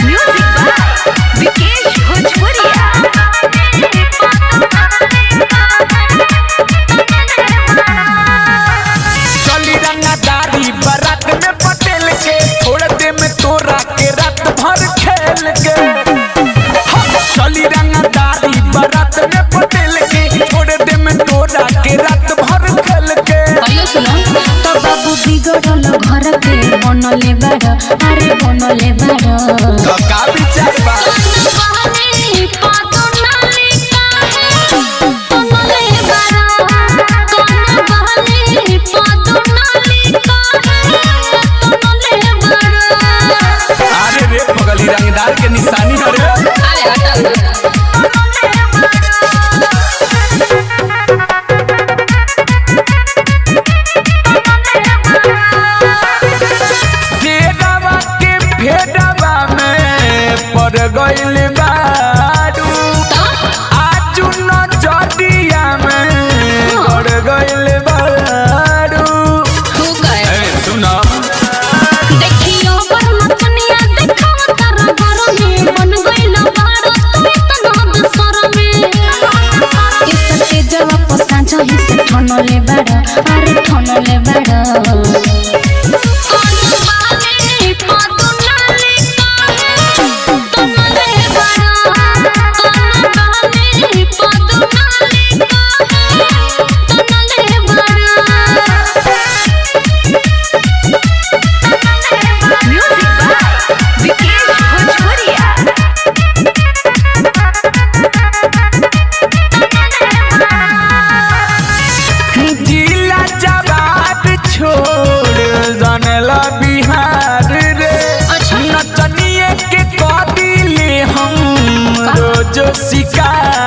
Music by Vikesh Bhojpuria. चली रंगदारी बारात में पटेल के छोड़ दे में तोरा के रात भर खेल के। हाँ, चली रंगदारी बारात में पटेल के छोड़ दे में तोरा के रात भर खेल के। अयो सुनो तो बाबू बिगड़ल घर के बनले बाड़, अरे बनले बाड़। तो का विचार बा? अरे रे पगली रंगदार के निशानी हरे। अरे हटाओ। शेरवा के भेडवा में पड़ गइल बारू, आजू नजरिया में गड़ गइल बारू। हो गए। ए सुना। देखियो पर मचनिया देखाव तारा घर में बन गइल बाड़ तू इतना बेसर में। इस के जवाब पसाझ ही से ठनले बाड़, अरे ठनले बाड़। Music by Vikesh Bhojpuria. जिला जवाब छोड़ जानला बिहार रे। अच्छा। नचनिए के कदिले हम रोज शिकार